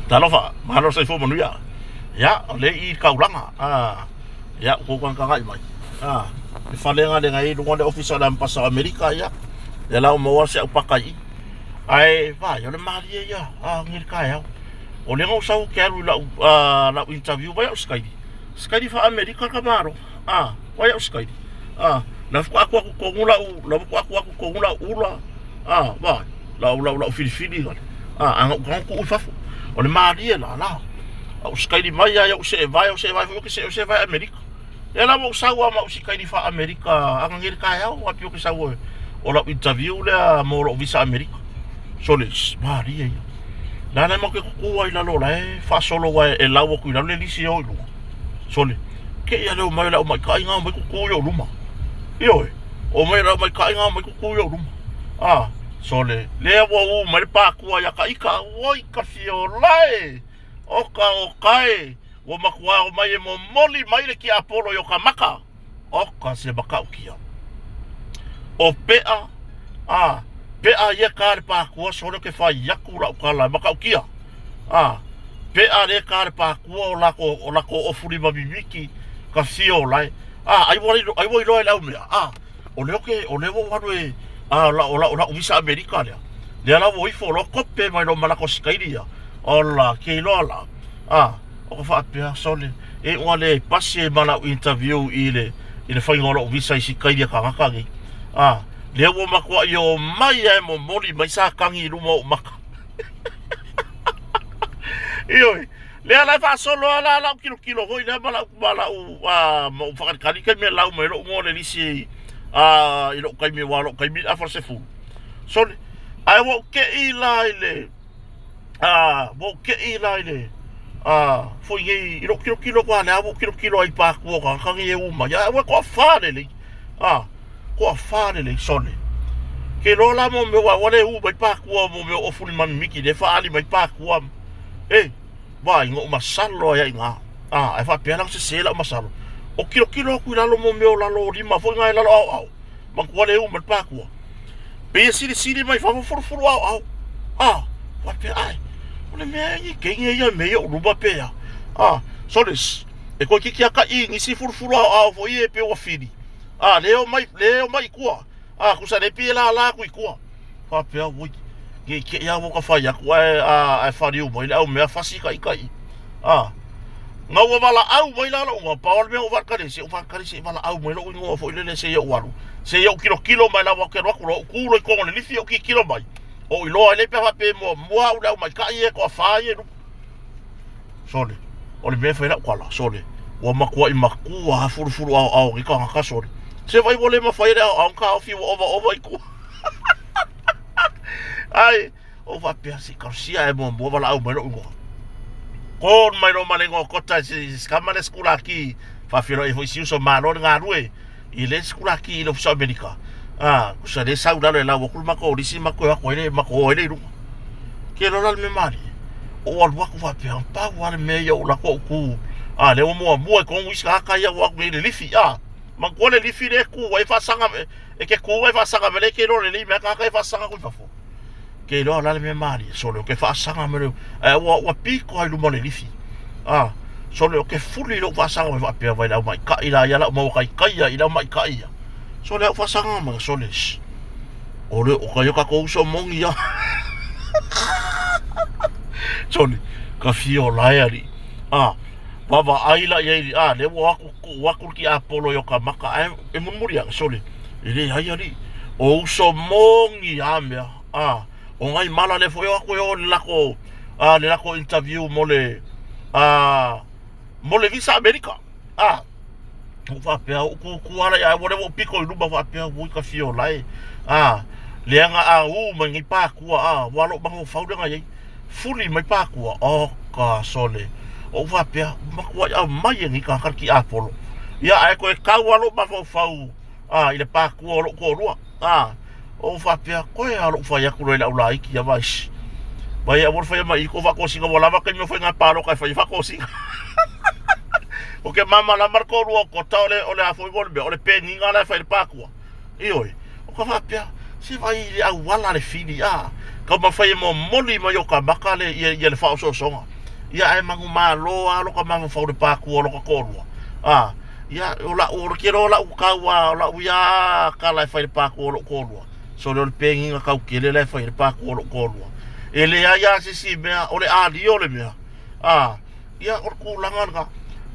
Talofa, malo soifua manuia. Ia, o lea i kaulaga. Ah, ia, kou kangkangai mai. Ah, le falega le ngai lunga le ofisa o le Ambasa o Amerika ia. Ia la o maua se au paka i. Ae vai o le malie ia, ah, ngil ka O le ngau sau ke alu lau ah, lau interview vai au skaidi. Skaidi fa Amerika ka maro. Ah, vai au skaidi. Ah, la fuku aku aku kongu lau, la fuku aku aku kongu lau ula. Ah, vai. Lau lau lau filifili gale. Ah, anga uka ku i fafo. O le malie la la. Au skaidi mai ia au se vai, au se vai foi ke se se vai Amerika. E la mo sau a ma u sikaidi fa Amerika anga ngere ka au a pio ke sau o lau interview lea mo lou visa Amerika. Sole, malie ia. La la mo ke kuku ai lalo la e faasolo wa e lau aku i lalo le lisi e o i luga. Sole, ke ia leo mai lau mai kai ngā mai kuku i o luma. Ioe, o mai lau mai kai ngā mai kuku i o luma. Ah, sole, lea ua u mai le pākua ia ka ika, oi ka fiola e, oka o kae, ua makuā o mai e momoli mai le kiapolo i o ka maka. Oka se makaukia. O pea, a, pea ia ka le pākua sole ke whai aku lau ka la makaukia. A, pea le ka le pākua o lako, o lako ofuri ma mimiki, ka fio lai. A, ai wari, ai wai loa e lau mea. A, o leo ke, o leo waru e, a, o la, o la, o la uvisa Amerika lea. Lea la wo ifo lo kope mai lo malako sikairi ia. O la, ke iloa la. A, O ka faapea, sole, e ua le pasi e ma lau interview i le, i le faiga o lou visa i Sikaili a kagaka nei. A, lea ua matuai o mai a e momoli mai sa kagi i luma o ou maka. Ioe, lea la e faasolo a la lau kilokilo foi lea ma lau, ma lau, a, ma ou whakalikali kai mea lau mai lou ngoa le lisi a, i lou kaimi, wa lou kaimi le afa le sefulu. Sole, ae ua ou kei la i le, a ua ou keʻi la i le a foi nei i lou kilokilo aku a lea ua ou kilokilo ai i pākua o ka kagi e ū mai a ua toafā lelei a toafā lelei sole ke loa la mo mea ua le ū mai pākua mo mea o fuli mamimiki le whaali mai pākua e vai ngō masalo ai ai ngā a ai whapea la se se la masalo o kilokilo aku i lalo mo mea o lalo o lima foi ngā e lalo ao ao ma kua le ū mai pākua Pei e silisili mai fafo fulufulu aoao. A, faapea, ai, o le mea e kenge ia me i luma pe a. A, solis, e koe kiki aka i ngisi fulufulu aoao fo i e pe ua fili. A, leo mai, leo mai i kua. A, kusa le pie la la ku i kua. Faapea, ui, ke ke ia wo ka whai aku ae, a, ae whariu mai le au mea fasi ka i ka i. A, Nga ua valaau mai la lou igoa, pau le mea ua whakarese, ua whakarese i valaau mai lou ingoa foi lele se i ou alu. Se i ou kilokilo mai la ua ke alu aku loa, ou ku loa i koga o le lifi ou kikilo mai. Ou iloa ai lea pe faapea muamua au le au maikaʻi e toafa ia i luma. Sole, o le mea e fai lau tala, sole, ua matuaʻi matua a fulufulu aoao nei tagata sole. Se vai ua le mafai e le aoao ona taofi ua ovaova i tua. Ai, Ou faapea, se i kalosia e muamua valaau mai lou igoa. Kon mai lo ma le igoa kota se kama le sekulaki faafeiloai foi si uso malo le galue i le sekulaki i le ofisa o Amerika. A, kusa le sau lalo e lau aku le matou lisi matou e o atu ai le matou o ai le i luga. Ke lola le mea malie. Ou alu atu faapea, pau lava le mea ia ou alu atu ou tu. A, lea ua muamua i totonu isi tagata ia ua o atu nei i le lifi. A, manatua le lifi lea e tu ai faasaga e ke tu ai faasaga mai le ke iloa lelei mea tagata e faasaga atu i fafo. Ke iloa la le mea malie, sole o ke faasaga mai le, ae ua, ua piko ai luma o le lifi. A, sole o ke fuli lou faasaga mai faapea vai le au maikaʻi la ia lau maua kaikai ia i le au maikaʻi ia. Sole au faasaga mai, sole, shh. O le, o ka ia kakou uso mongi ia. Sole, ka fio lae ali. A, vaavaai la iai, a, le ua aku, ua aku ki apolo i o ka maka, ae e mulimuli ake, sole, e leai alii, o uso mongi a mea, a, o ngai mala le foi o aku e o le lako, a, le lako interview mo le, a, mo le visa Amerika, a, ou faapea, ou kūkū ala ia, ua le ua ou piko i luma faapea, ui ka fio lae, a, leaga a ū mai nei pākua, a, ua lou mafaufau lea na i ai, fuli mai pākua, o ka sole, ou faapea, matuai aumai e nei tagata le tiapolo, ia ae toe tau lava lou mafaufau, a, i le pākua o lou toalua, a, ou faapea, koe a lou fai atu loa i le aulaiti ia vai, vai aua le faia mai i kou faatosina ua lava taimi o faiga palota e fai ai faatosina. O ke malamalama le toalua o Kota o le, o le a foi mo le mea, o le peniga la e fai i le pākua. Ioe, o ka faapea, se vai i le auala le fili, a, taumafai e momoli mai o ka maka le, ia, ia le faaosoosoga. Ia ae manumalo lava lo ka mafaufau i le pākua o lo ka toalua. A, ia, o la'u, o le kelo o la'u tau a, o la'u ia tala e fai i le pākua o lo'u toalua. Sole o le pegiga tau tele la e fai i le pākua o lo'u toalua. E leai lava se isi mea, o le alia o le mea. A, ia, o le tulaga lena.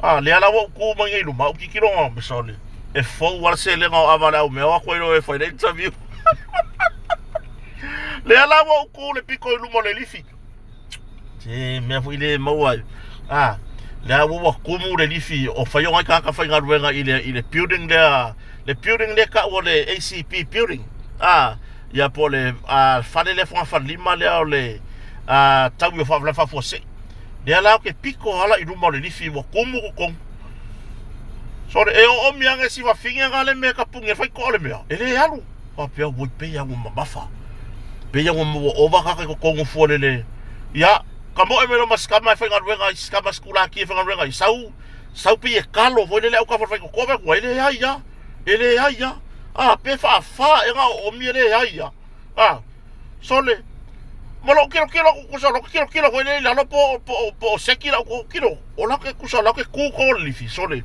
A, lea la ua ou tu mai nei i luma, ou tilotilo na, sole, e fou lava le selega o ava a le au mea, o atu ai loa e fai le interview. Lea la ua ou tu le pito i luma o le lifi. Se mea foi le maua ai. A, lea ua ua tumu le lifi o fai o nai tagata faigaluega i le, i le building lea, le building lea tau o le ACP building. A, ia po o le a, fale lea fogafalelima lea o le a, taui o faalavelave faafuasei. Lea la ou te pito ala i luma o le lifi ua tumu totonu. Sole, e oomi ane si fafine na le mea kapuni e fai toa le mea. E le alu. Faapea, oi, pei lava ua mamafa. Pei lava ua maua ova tagata i totonu fua le le. Ia, ka moe mai loa ma sikama e faigaluega ai, sikama sikulaki e faigaluega ai, sau, sau pei e kalo foi lele au ka fai kokoa vai ua e leai lava. E leai lava. A, pe faafa ea na oomi e leai lava. A, sole, ma lou tilotilo aku kusa lou tilotilo foi lele i lalo po po po o seki lau tilo. O la ke kusa la ke ku ko le lifi sole.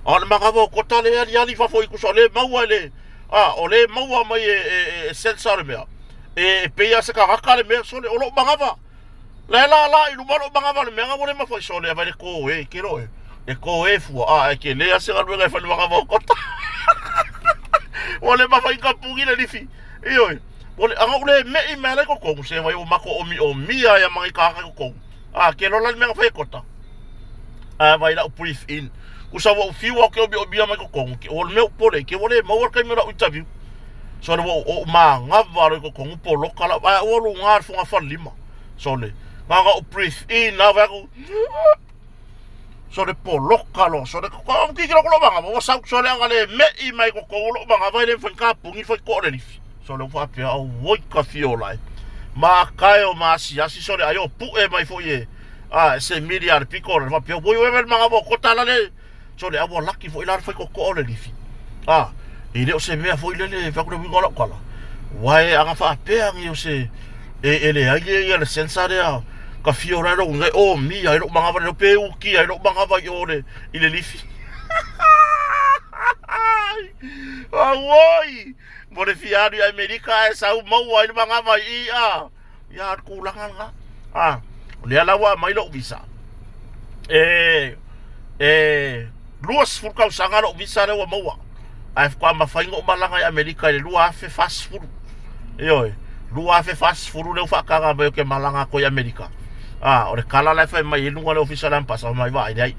A o le manava o kota le aliali fafo i kusa o le maua e le A, o lea e maua mai e, e, e sensor le mea. E, e pei lava se tagata le mea, sole, o lou manava. La e la la i luma lou manava le mea, ua le mafai sole, a vai le kō e, ke loe. E kō e fua, a, e ke lea se galuega e fai le manava o kota. Ua le mafai ka pugi le lifi. Ioe, ua le, aga u le me'i mai ala i totonu, se vai ua mako omiomia ia ma ngai tagata i totonu. A, ke lola le mea na fai e kota. A vai lau brief in. Kusa ua ou fiu au ke omiomia mai totonu, ke o le mea u pole, ke ua le maua le taimi o lau interview. Sole ua ou magava loa i totonu poloka lau, ae ua luga le fogafalelima. Sole, na ona ou brief in lava vai atu, sole poloka loa, sole, ko tilotilo atu lou magava, ua sau sole ana le me'i mai totonu lou magava e le mafai ona kapuni fai toa o le lifi. Sole ua faapea, auoi ka fia ola e. Makae o ma asiasi sole ai o pu'e mai foi e a e se mili a le piko o le faapea, oi oi le magava o kota la le sole a ua laki foi la le fai kokoa o le lifi. A, e le o se mea foi lele fai atu le uiga o lau tala. Uae aga faapea ni o se e, e leai le ia le sensor lea ka fia ola e lou uiga e omia ai lou magava le pe ukia ai lou magava i o le i le lifi. Auoi! Mo le fia alu i Amerika ae sau maua ai le manava i i a. Ia le tulaga lena. A, o lea la ua aumai lou visa. E, e, 20 tausaga lou visa lea ua maua. Ae faatoa mafai ona ou malaga i Amerika i le 2040. Ioe, 2040 lea ua faataga mai ou te malaga atu ai i Amerika. A, o le tala la e fai mai ai luga o le ofisa o le Ambassador, fai mai vaai leai.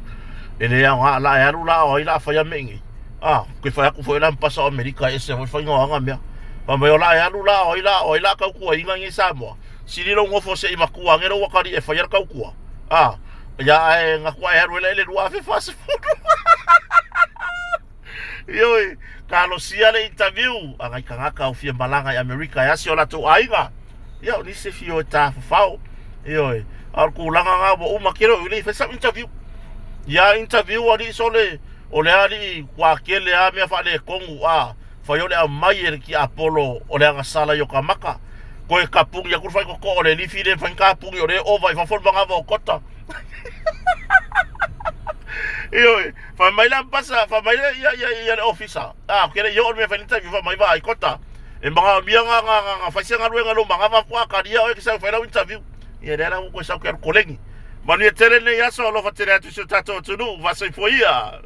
E le aoga la e alu la o ai la a faia mea i nei. A, ke fai atu foi la mpasa o Amerika e ese foi faiga o aga mea. Fai mai o la e alu la o ai la o ai la tautuaina i Samoa. Sili lou nofo se i matua ane lou atalii e faia le tautua. A, ia ae gatua e alu ai la i le 2040. Ioe, talosia le interview a nai tagata o fia malaga i Amerika e asi o latou aiga. Ia, o nisi e fia o e tafafao. Ioe, a o le tulaga na ua uma kele o i le i fai sau interview. Ia interview alii sole O le alii ua tele a mea faaletonu a fai o le aumai e le tiapolo o le agasala i o ka maka. Koe kapuni aku le faikoko o le lifi le mafai kapuni o le ova i fafo le manava o kota. Ioe, fai mai le ambasa, fai mai le ia ia ia le ofisa. A ke le i oo le mea fai le interview fai mai vaai kota. E manaomia nga nga nga nga fai se galuega lou manava faatoa talia oe ke sau fai lau interview. Ia lea la ua koe sau ke alu koleni. Manuia tele lenei aso, alofa tele atu i si o tatou atunuu, faasoifua ia.